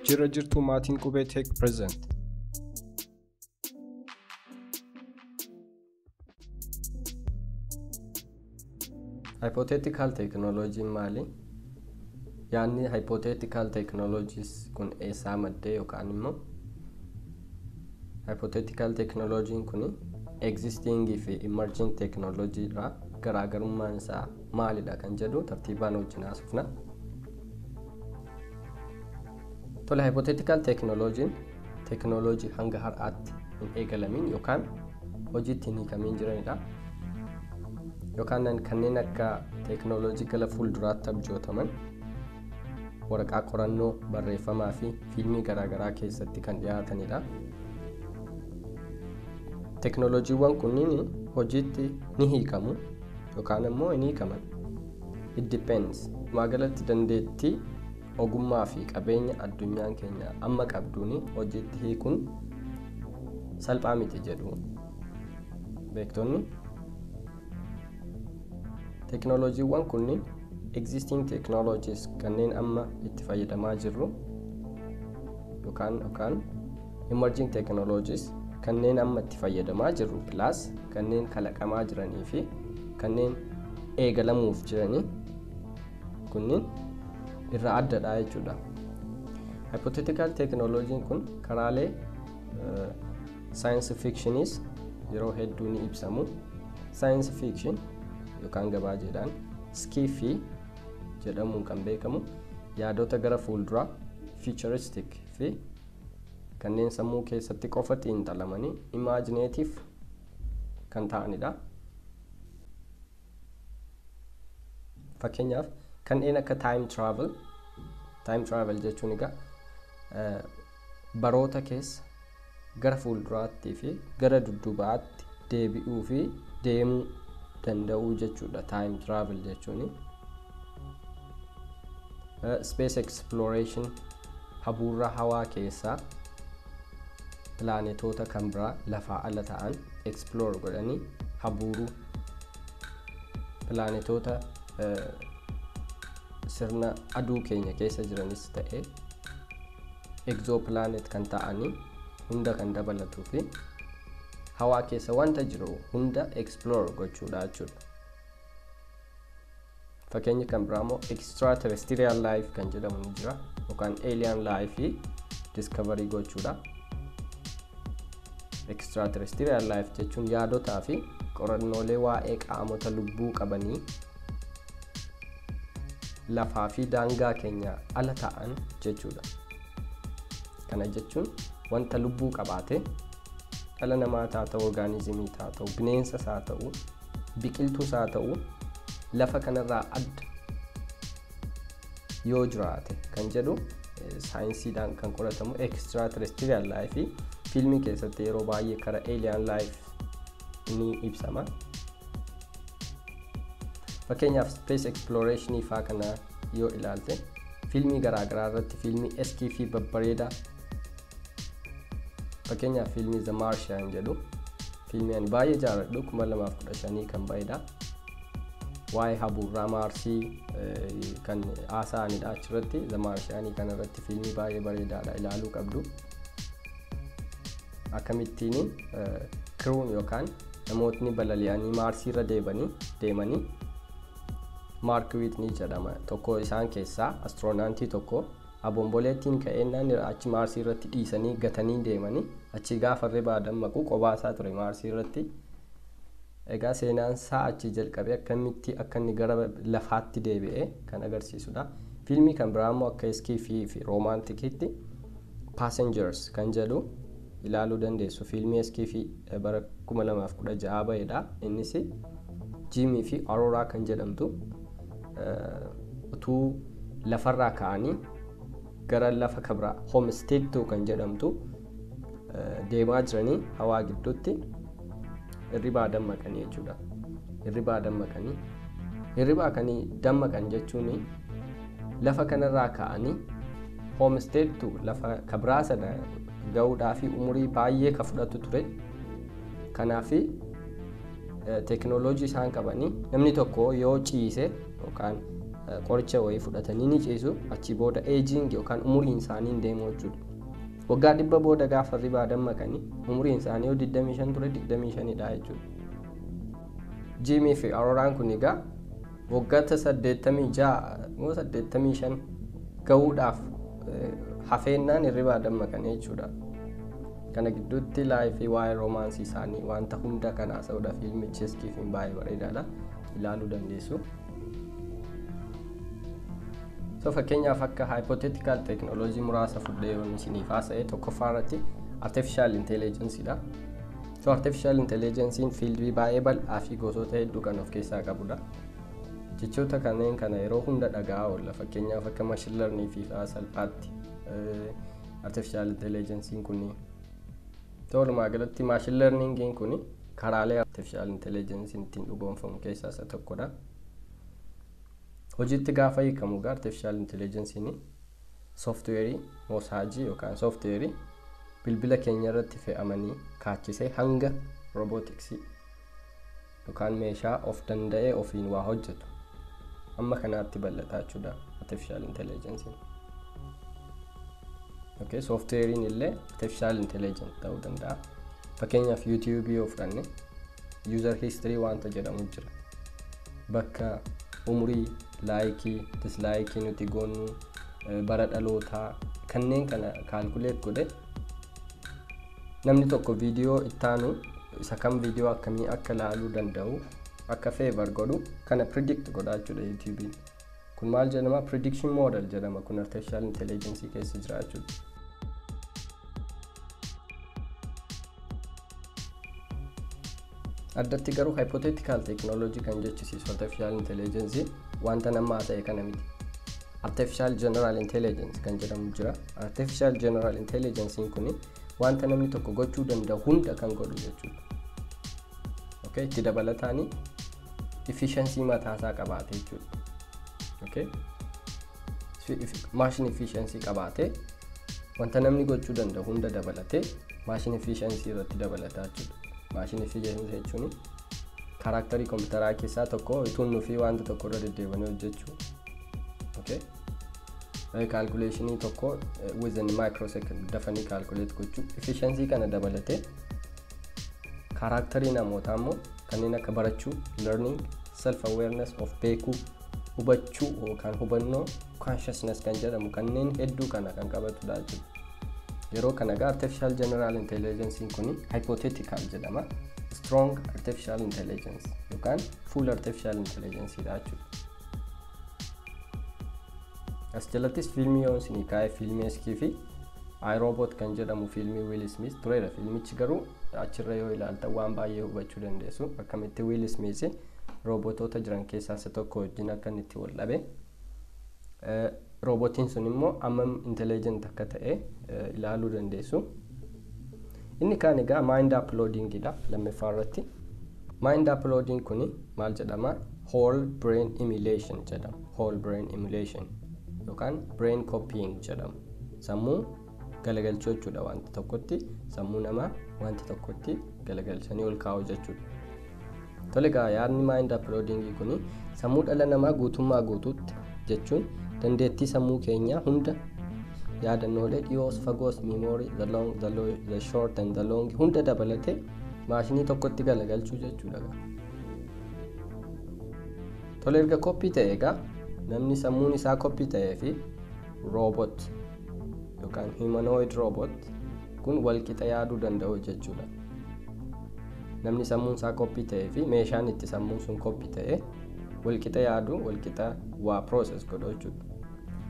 Jirra jirtuu maatiin Qubee Tech Present. Hypothetical technology maali? Yaadni hypothetical technologies kun eessaa maddee yookaan immoo hypothetical technology kun existing fi emerging technology irraa garaagarummaan isaa maalidha kan jedhu tartiibaan wajjin haasofna. Tole, hypothetical technology teknooloojii hanga har'aatti hin eegalamin yookaan hojiitti hin hiikamiin jiranidha. Yookaan kanneen akka teknooloojii gara fuulduraatti abjootaman waraqaa qorannoo, barreeffamaa fi fiilmii garaagaraa keessatti kan dhiyaatanidha. Teknooloojiiwwan kunniin hojiitti ni hiikamu yookaan immoo hin hiikaman. It depends. Walumaa dandeettii, ogummaa fi qabeenya addunyaan keenya amma qabduun hojiitti hiikuun salphaa miti jedhu beektonni. Teknooloojiiwwan kunniin existing technologies kanneen amma itti fayyadamaa jirru yookaan emerging technologies kanneen amma itti fayyadamaa jirru plus kanneen kalaqamaa jiranii fi kanneen eegalamuuf jiranii kunniin irraa addadha jechuudha. Hypothetical technology kun karaalee science fictionis yeroo hedduu ni ibsamu. Science fiction yookaan gabaajeedhaan sci-fi jedhamuun kan beekamu yaadota gara fuulduraa futuristic fi kanneen sammuu keessatti qofa xiinxalamanii imaginative kan ta'anidha. Fakkeenyaaf kanneen akka time travel. Time travel jechuun egaa baroota keessa gara fuulduraatti fi gara dudduubaatti deebi'uu fi deemuu danda'uu jechuudha time travel jechuun. Space exploration, habuurra hawaa keessaa pilaanetoota kan biraa lafaa ala ta'an explore godhanii habuuruu, pilaanetoota sirna aduu keenya keessa jiranis ta'e exoplanet kan ta'anii hunda kan dabalatuu fi hawaa keessa wanta jiru hunda explore gochuudha jechuudha. Fakkeenyi kan biraa immoo extraterrestrial life kan jedhamu ni jira yookaan alien life discovery gochuudha. Extraterrestrial life jechuun yaadotaa fi qorannoolee waa'ee qaamota lubbuu qabanii lafaa fi daangaa keenya ala ta'an jechuudha. Kana jechuun wanta lubbuu qabaate dhala namaa haa ta'u, orgaanizimii haa ta'u, bineensas haa ta'u, biqiltuus haa ta'u, lafa kanarraa adda yoo jiraate kan jedhu saayinsiidhaan kan qoratamu extraterrestrial life fiilmii keessatti yeroo baay'ee karaa alien life ni ibsama. Fakkeenyaaf space exploration faa kana yoo ilaalte fiilmii garaagaraa irratti fiilmii sci-fi babbareedaa, fakkeenyaaf fiilmii The Martian jedhu, fiilmii ani baay'ee jaalladhu 2015 kan ba'edha. Waa'ee habuurraa Maarsii kan haasa'anidha achirratti. The Martian kana irratti fiilmii baay'ee bareedaadha, ilaaluu qabdu. Akkamittiin crew'n yookaan namootni balali'anii Maarsii irra deemanii Mark Watney jedhama tokko isaan keessaa astiroonaantii tokko abomboleettiin ka'eennaan achi Maarsii irratti dhiisanii gatanii deemanii achi gaafa ribaa dammaqu qobaa isaa ture Maarsii irratti. Egaa seenaan isaa achi jalqabee akkamitti akka inni gara lafaatti deebi'e kan agarsiisudha. Fiilmii kan biraa immoo akka sci-fi fi roomaantikiitti Passengers kan jedhu ilaaluu dandeessu. Fiilmii sci-fi bara 2016 ba'edha. Innis Jimmy fi Aurora kan jedhamtu utuu lafarraa ka'anii gara lafa kabraa Homestead kan jedhamtu deemaa jiranii hawaa gidduutti hirribaa dammaqanii jechuudha. Hirribaa dammaqanii. Hirribaa kan dammaqan jechuun lafa kanarraa ka'anii Homestead lafa kabraa sana ga'uudhaa fi umurii baay'ee ka fudhatu ture. Kanaaf teknooloojii isaan qabanii namni tokko yoo ciise yookaan Qoricha wayii fudhatanii ni ciisu, achi booda aging yookaan umuriin isaanii hin deemu jechuudha. Waggaa 100 booda gaafa hirribaa dammaqanii umuriin isaanii yoo 25 ture 25 dha jechuudha. Jiimii fi Arooraan kun egaa waggoota 86 moo 85 gahuudhaaf hafeennaan hirribaa dammaqanii jechuudha. Kana gidduutti laayifii waa'ee roomaansii isaanii wanta hunda kan haasa'udha. Fiilmichi Eskiifiin baay'ee bareedaadha. Ilaaluu dandeessu. So fakkeenyaaf akka hypothetical technology muraasa fudhee yoon isiniif haasa'e, tokkoffaa irratti artificial intelligence dha. So artificial intelligence'n fiildii baay'ee bal'aa fi gosoota hedduu kan of keessaa qabudha. Jechoota kanneen kana yeroo hunda dhaga'aa oolla. Fakkeenyaaf akka machine learning fi salphaatti artificial intelligence'n kun, walumaa galatti machine learning'n kun karaalee artificial intelligence'n ittiin dhugoomfamu keessaa isa tokkodha. Hojiitti gaafa hiikamu egaa artificial intelligence'n sooftiweerii moosaajii yookaan sooftiweerii bilbila keenya irratti fe'amanii kaachisee hanga roobootiksii yookaan meeshaa of danda'ee ofiin waa hojjetu amma kanaatti bal'ataa jechuudha artificial intelligence'n. Okay, sooftiweeriin illee artificial intelligence ta'uu danda'a. Fakkeenyaaf YouTube yoo fudhanne, user history wanta jedhamu jira. Bakka umurii, laayikii, dislaayikii nuti goonu, bara dhalootaa kanneen kana calculate godhe namni tokko viidiyoo ittaanu isa kam, viidiyoo akkamii akka laaluu danda'u akka favor godhu kana predict godha jechuudha YouTube'n. Kun maal jedhama? Prediction model jedhama. Kun artificial intelligence keessa jira jechuudha. Addatti garuu hypothetical technology kan jechisiisu artificial intelligence wanta nama haasa'e kana miti. Artificial general intelligence kan jedhamu jira. Artificial general intelligence kun wanta namni tokko gochuu danda'u hunda kan godhu jechuudha. Okay, itti dabalataani efficiency mataasaa qabaate jechuudha. Okay, machine efficiency qabaate wanta namni gochuu danda'u hunda dabalatee machine efficiency irratti dabalataa jechuudha. Machine efficiency jechuun kaaraaktarii kompiitaraa keessaa tokko ituun fi wanta tokko irra deddeebi'anii hojjechuu. Okay, calculationii tokko within microsecond dafanii calculate gochuu, efficiency kana dabalatee kaaraaktarii namootaa immoo kanneen akka barachuu, learning, self awareness, of beekuu, hubachuu yookaan hubannoo, consciousness kan jedhamu kanneen hedduu kana kan qabatudha jechuudha. Yeroo kana egaa artificial general intelligence kun hypothetical jedhama. Strong artificial intelligence yookaan full artificial intelligence dha jechuudha. As jalattis fiilmii yoon isinii kaa'e, fiilmii Eskii fi I, Robot kan jedhamu fiilmii Will Smith tureera. Fiilmichi garuu achirra yoo ilaaltan waan baay'ee hubachuu dandeessu. Akkamitti Will Smith roobotoota jiran keessaa isa tokko wajjin akka inni itti wal dhabe. Roobotiin sun immoo hammam intelligent akka ta'e ilaaluu dandeessu. Inni kaan egaa mind uploadingidha lammaffaa irratti. Mind uploading kuni maal jedhama? Whole brain emulation jedhama. Whole brain emulation yookaan brain copying jedhama. Sammuu galagalchuu jechuudha, wanta tokkotti sammuu namaa wanta tokkotti galagalchanii ol kaa'u jechuudha. Tole egaa, yaadni mind uploading kuni sammuu dhala namaa guutummaa guutuutti jechuun dandeettii sammuu keenyaa hunda, yaadannoolee dhiyoos fagoos, memory the long, the short and the long hunda dabalatee maashinii tokkotti galagalchuu jechuudha. Tole, erga koppii ta'e egaa namni sammuun isaa koppii ta'ee fi roobot yookaan humanoid robot kun walqixa yaaduu danda'u jechuudha. Namni sammuun isaa koppii ta'ee fi meeshaan itti sammuun sun koppii ta'e walqixa yaadu, walqixa waa process godhu jechuudha.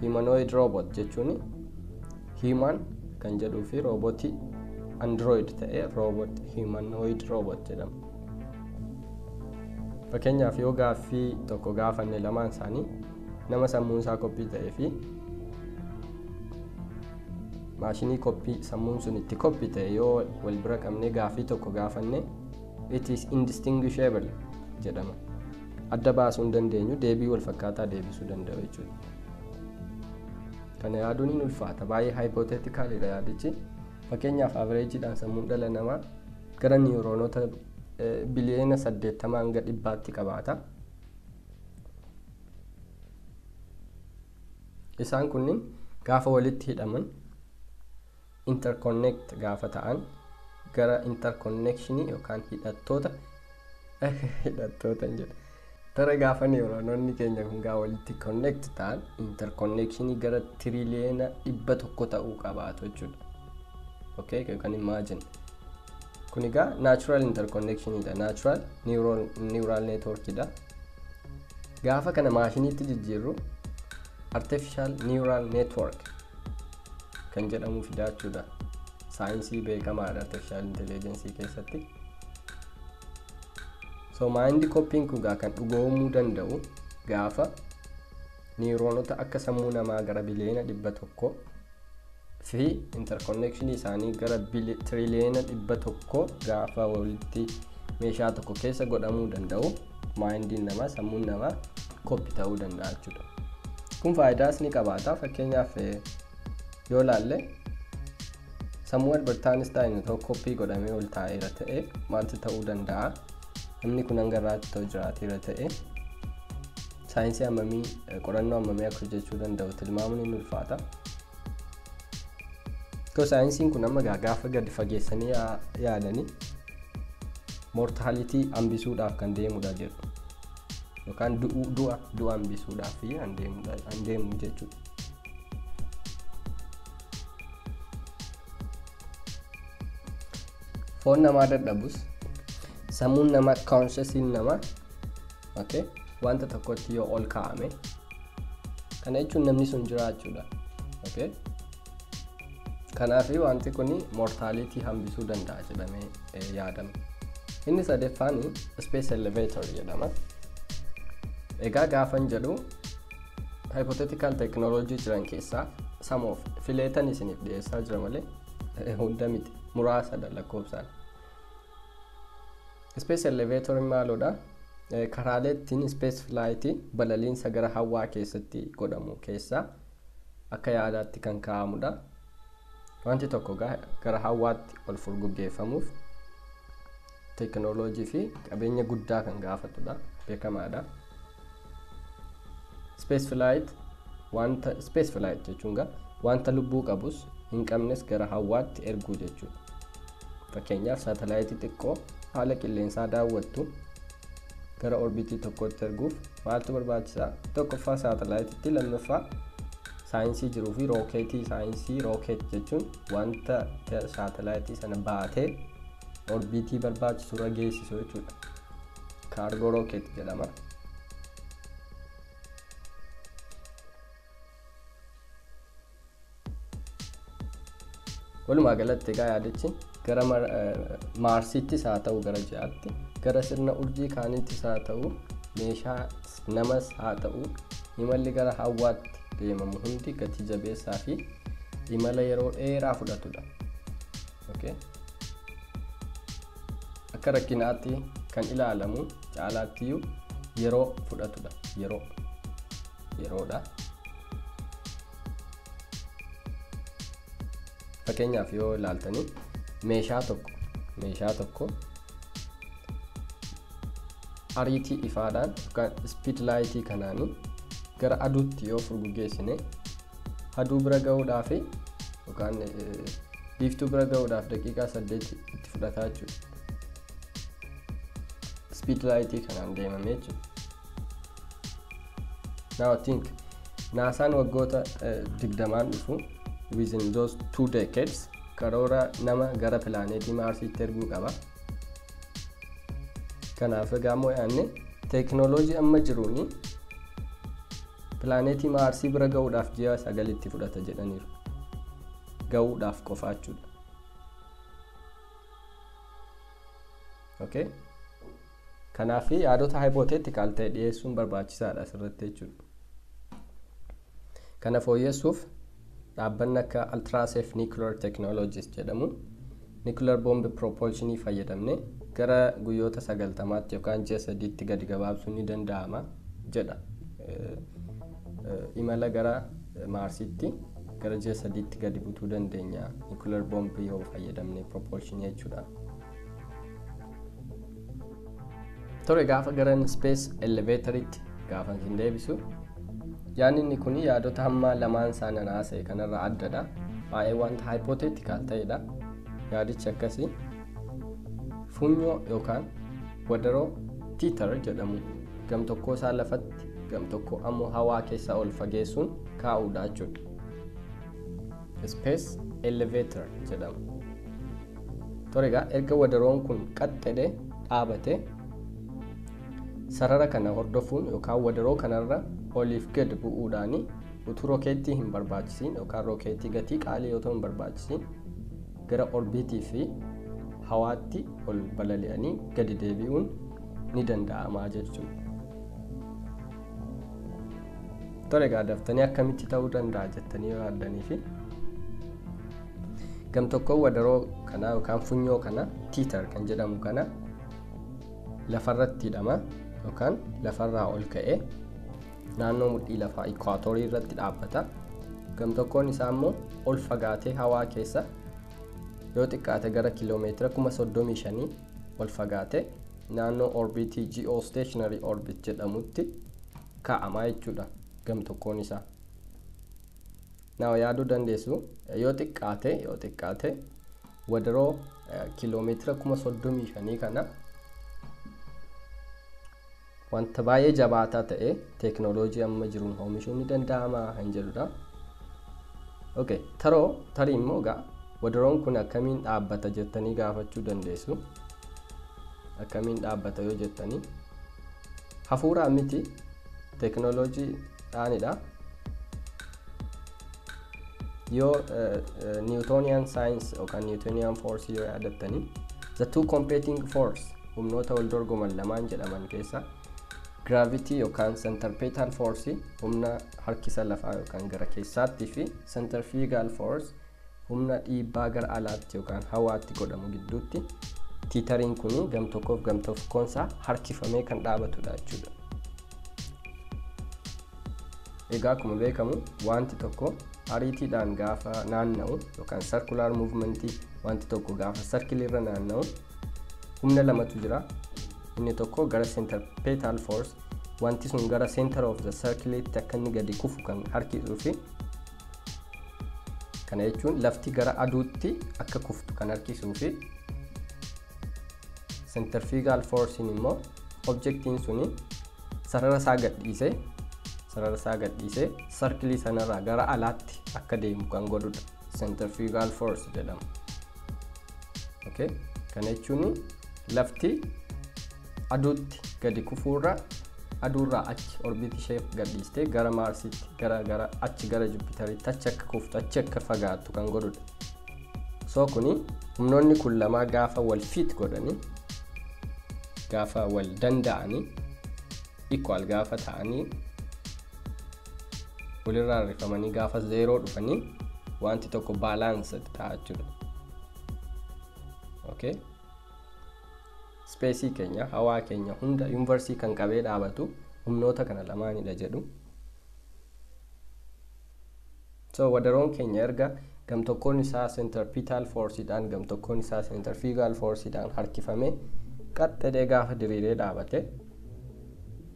Humanoid robot jechuun human kan jedhuu fi roobotii android ta'e robot, humanoid robot jedhama. Fakkeenyaaf yoo gaaffii tokko gaafanne, lamaan isaanii, nama sammuun isaa koppii ta'ee fi maashinii koppii sammuun sun itti koppii ta'e yoo wal bira qabnee gaaffii tokko gaafanne, it is indistinguishable jedhama. Adda baasuu hin dandeenyu, deebii wal fakkaataa deebisuu danda'u jechuudha. Kana yaaduun hin ulfaata, baay'ee hypotheticalidha yaadichi. Fakkeenyaaf averageiidhaan sammuun dhala namaa gara niwuroonota biliyoona 80 hanga 100tti qabaata. Isaan kunniin gaafa walitti hidhaman interconnect gaafa ta'an gara interconnectionii yookaan hidhattoota hidhattoota hin jedhu. Tara gaafa niwuroononni keenya kun gaafa walitti connect ta'an interconnectionii gara tiriliyeena 100 ta'uu qabaatu jechuudha. Okay, you can imagine. Kun egaa natural interconnectionidha. Natural neural networkidha. Gaafa kana maashiniitti jijjiirru artificial neural network kan jedhamu fidaa jechuudha. Saayinsii beekamaadha artificial intelligence keessatti. So mind copying kun kan dhugoomuu danda'u gaafa niwuroonota akka sammuu namaa gara biliyeena 100 fi interconnection isaanii gara tiriliyeena 100 gaafa walitti meeshaa tokko keessa godhamuu danda'u mindiin namaa sammuun namaa copy ta'uu danda'a jechuudha. Kun faayidaas ni qabaata. Fakkeenyaaf yoo laalle sammuu Albert Einstein tokko copy godhamee ol taa'eera ta'e maaltu ta'uu danda'a? Namni kun hanga irraatti ta'u jiraateera ta'e saayinsii hammamii qorannoo hammamii akka hojjechuu danda'u tilmaamuun ni ulfaata. Saayinsiin kun amma gaafa gadi fageessanii yaadanii mortaalitii hambisuudhaaf kan deemudha jedhu. Yookaan du'a hambisuudhaaf kan deemu jechuudha. Foon namaa dadhabus sammuun namaa consciousiin namaa okay, wanta tokkotti yoo ol kaa'ame kana jechuun namni sun jiraachuudha. Okay? Kanaaf wanti kun mortaalitii hambisuu danda'a jedhamee yaadama. Inni sadaffaan space elevator jedhama. Egaa gaafan jedhu hypothetical technology jiran keessaa some of fileetan isiniif dhiyeessaa jira malee hunda miti muraasadha lakkoofsaan. Space elevator maalodha? Karaalee ittiin space flight balaliinsa gara hawaa keessatti godhamu keessaa akka yaadaatti kan kaa'amudha. Wanti tokko gara hawaatti ol furguggeeffamuuf teekinooloojii fi qabeenya guddaa kan gaafatudha, beekamaadha. Space flight wanta space flight jechuun wanta lubbuu qabus hin qabnes gara hawaatti erguu jechuudha. Fakkeenyaaf saatalaayitii xiqqoo haala qilleensaa daawwattu gara orbiitii tokkotti erguuf maaltu barbaachisaa? Tokkoffaa saatalaayitiitti, lammaffaa saayinsii jiruu fi rookeetii. Saayinsii rookeet jechuun wanta saatalaayitii sana baatee orbiitii barbaachisu irra geessisu jechuudha. Kaargoo rookeet jedhama. Walumaa galatti egaa yaadichi gara Maarsiittis haa ta'u gara ji'aatti, gara sirna urjii kaaniittis haa ta'u, meeshaa namas haa ta'u, imalli gara hawaatti deemamu hundi gatii jabeessaa fi imala yeroo dheeraa fudhatudha. Okay. Akka rakkinaatti kan ilaalamu caalaattiyyuu yeroo fudhatudha. Yeroodha. Fakkeenyaaf yoo ilaaltanii meeshaa tokko ariitii ifaadhaan yookaan speed lightii kanaanii gara aduutti yoo furguggeessine aduu bira gahuudhaaf yookaan biiftuu bira gahuudhaaf daqiiqaa 8 itti fudhataa jechuudha. Speed lightii kanaan deemame jechuudha. Now think NASAn waggoota 20 dhufu within those 2 decades karoora nama gara pilaaneetii Maarsiitti erguu qaba. Kanaaf egaa immoo yaadne teekinooloojii amma jiruun pilaaneetii Maarsii bira gahuudhaaf ji'a 9 itti fudhata jedhaniiru. Gahuudhaaf qofa jechuudha. Okay? Kanaaf yaadota hypothetical ta'e dhiyeessuun barbaachisaadha asirratti jechuudha. Kana fooyyessuuf dhaabbanni akka Ultrasafe Nuclear Technologies jedhamu nuclear bomb propulsionii fayyadamne gara guyyoota 90tti yookaan ji'a 3tti gadi gabaabsuun ni danda'ama jedha. Imala gara Maarsiitti gara ji'a 3tti gadi butuu dandeenya nuclear bomb yoo fayyadamne propulsionii jechuudha. Tore gaafa gara space elevatoritti Gaafa isin deebisu yaadni inni kun yaadota hamma lamaan isaa nan haasa'e kanarraa addadha. Baay'ee wanta hypothetical ta'edha. Yaadichi akkasii funyoo yookaan wadaroo tether jedhamu gam tokkoo isaa lafatti gam tokko ammoo hawaa keessa ol fageessuun kaa'uudha jechuudha. Space elevator jedhama. Tole egaa erga wadaroon kun qaxxedhe dhaabate sarara kana hordofuun yookaan wadaroo kanarra oliif gad bu'uudhaan utuu rookeettii hin barbaachisiin yookaan rookeettii gatii qaalii yoo ta'u hin barbaachisiin gara orbiitii fi hawaatti ol balali'anii gadi deebi'uun ni danda'ama jechuudha. Tole egaa daftanii akkamitti ta'uu danda'a jettanii yoo yaaddanii fi gam tokkoon wadaroo kanaa yookaan funyoo kana tether kan jedhamu kana lafarratti hidhama yookaan lafarraa ol ka'ee naannoo mudhii lafaa ikwaatoorii irratti dhaabbata. Gam tokkoon isaa immoo ol fagaatee hawaa keessa yoo xiqqaate gara kiiloomeetira 35,000 ol fagaatee naannoo orbiitii geostationary orbit jedhamutti kaa'ama jechuudha gam tokkoon isaa. Naa yaaduu dandeessu yoo xiqqaate wadaroo kiiloomeetira 35,000 kana wanta baay'ee jabaataa ta'e teeknooloojii amma jiruun oomishuun ni danda'ama kan jedhudha. Okay, tarii immoo egaa wadaroon kun akkamiin dhaabbata jettanii gaafachuu dandeessu. Akkamiin dhaabbata yoo jettanii hafuuraa miti teeknooloojiidhaanidha. Yoo Newtonian science yookaan Newtonian force yoo yaadattanii the two competing force humnoota wal dorgoman lamaan jedhaman keessa gravity yookaan centripetal force humna harkisa lafaa yookaan gara keessaatti fi centrifugal force humna dhiibbaa gara alaatti yookaan hawaatti godhamu gidduutti tiitariin kun gam tokkoof gam tokkoonsaa harkifamee kan dhaabatudha jechuudha. Egaa akkuma beekamu wanti tokko ariitiidhaan gaafa naanna'u yookaan circular movementii wanti tokko gaafa sarkiliirra naanna'u humna lamatu jira. Inni tokko gara centripetal force wanti sun gara center of the circleetti akka inni gadi kufu kan harkisuu fi kana jechuun lafti gara aduutti akka kuftu kan harkisuu fi centrifugal force immoo objectiin suni sarara isaa gadhiisee sarkilii sanarraa gara alaatti akka deemu kan godhudha. Centrifugal force jedhama. Okay, kana jechuun lafti aduutti gadi kufuurra aduurraa achi orbiitii ishee gadhiistee gara maarsiitti gara achi gara jupitariitti achi akka kuftu achi akka fagaattu kan godhudha. So kuni humnoonni kun lamaa gaafa wal fiit godhanii gaafa wal danda'anii equal gaafa ta'anii walirraa rifamanii gaafa zeeroo dhufanii wanti tokko balance ta'a jechuudha. Okay. Speesii keenya hawaa keenya hunda yuunivarsii kan qabee dhaabatu humnoota kana lamaanidha jedhu. So wadaroon keenya erga gam tokkoon isaa centripetal forceidhaan gam tokkoon isaa centrifugal forceidhaan harkifamee qaxxadee gaafa diriiree dhaabate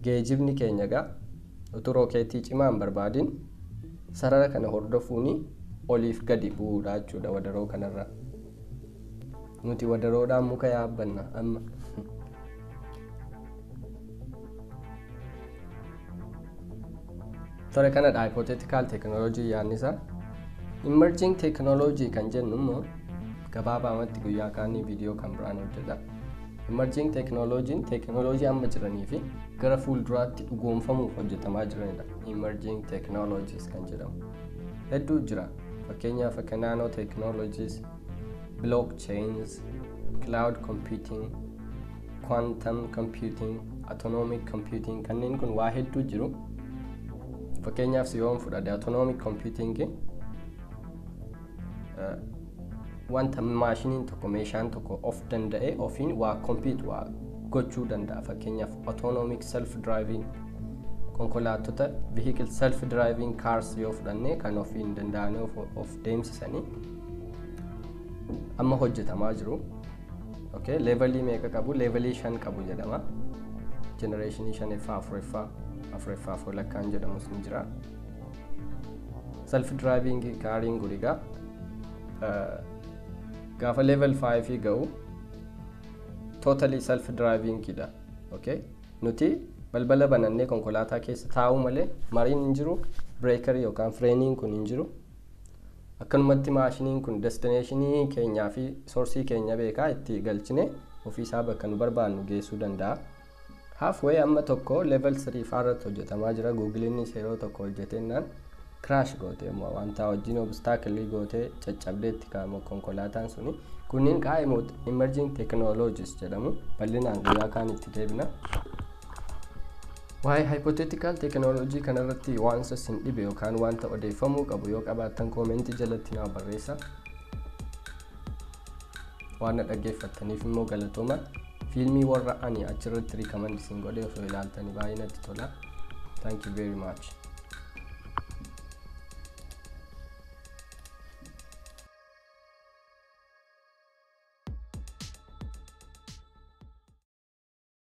geejibni keenya egaa utuu rookeetii cimaa hin barbaadin sarara kana hordofuun oliif gadi bu'uudha jechuudha wadaroo kanarra. Nuti wadaroodhaan muka yaabbanna amma. Tole kanadha hypothetical technology yaadni isaa. Emerging technology kan jennu immoo gabaabaamatti guyyaa kaanii viidiyoo kan biraan hojjedha. Emerging technology teknooloojii amma jiranii fi gara fuulduraatti dhugoomfamuuf hojjetamaa jiranidha. Emerging technologies kan jedhamu hedduu jira. Fakkeenyaaf akka nano technologies, blockchains, cloud computing, quantum computing, autonomic computing kanneen kun waa hedduu jiru. Fakkeenyaaf si yoon fudhadhe autonomic computing wanta maashiniin tokko meeshaan tokko of danda'e ofiin waa compute waa gochuu danda'a. Fakkeenyaaf autonomic self driving konkolaattota vehicle self driving cars yoo fudhanne kan ofiin danda'anii of deemsisanii amma hojjetamaa jiru. Okay, levelii meeqa qabu? Levelii 5 qabu jedhama. Generationii 5ffaa 4ffaa Afuraffaaf walakkaan jedhamus ni jira. Self driving cariin kun egaa gaafa level 5 ga'u totally self driving dha. Okay? Nuti balbala banannee konkolaataa keessa taa'uu malee mariin hin jiru, breakerii yookaan fireeniin kun hin jiru. Akkanumatti maashiniin kun destinationii keenyaa fi sourceii keenya beekaa itti galchine ofiisaa bakka nu barbaannu geessuu danda'a. Halfway amma tokko level 3 faarratti hojjetamaa jira. Googleiinis yeroo tokko hojjetennaan crash goote, wanta wajjin obstacle gootee caccabdeetti kaa'amu konkolaataan suni. Kunniin qaa'ee emerging technologies jedhamu, bal'inaan guyyaa kaan itti deebina. Waa'ee hypothetical technology kanarratti waan isin dhibe yookaan wanta odeeffamuu qabu yoo qabaattan commentii jalatti naa barreessa. Waan na dhaggeeffattaniif immoo galatooma. Fiilmii warra ani achirratti recommend isin godhe osoo ilaaltanii baay'ee natti tola. Thank you very much.